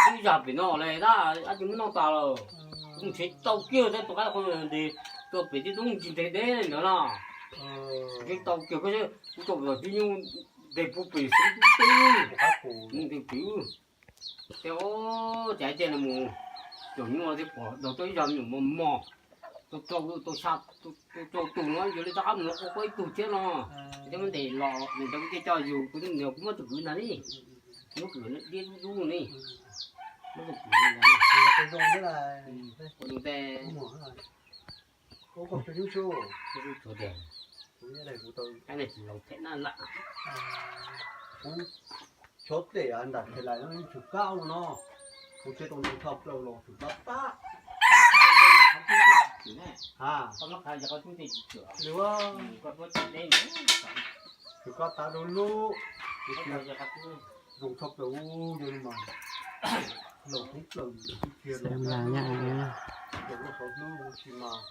Twb zam pem no lawm tab sis muab noj tas lawm. Kuv nrhiav tau kiag tab tus qaib qhov ntawd ntes, tus pem tib tug tsis ntev deb ntawd no. Nrhiav tau kiag koj, kuv tau zam tib nyuag ntes puag pem xwb tub tub. Ntes pem. Ces ua cas cia li mus caum nyuj los thiaj pom dog tuaj ib zag me nyuam mos mos, tau rau, tau xya, tau rau tus no, yog li rov qab mus los ua ib tug thiab no. Thiab muab ntes los nws rau kuv, cia coj yus, kuv niag kuv muab tus kwv ntag ni. Muab kwv diab dub dub ni. Muab tus kwv ntag ni. Ua tus ntej. Ub, koj tsis hnub xyoo. Ub, tsuav tias, ub, tsis laus them na lam. Kuv xyov tej nram Khev Lais no tsum kab ua no, kuv tsis tau nrog tshaj plaws los tsum kab tab. Ha, tsum kab tab rau lub, zoo tshaj plaws ub, yog li mas laus thoob plaws cia los, laus loj xov hlub tsis mas.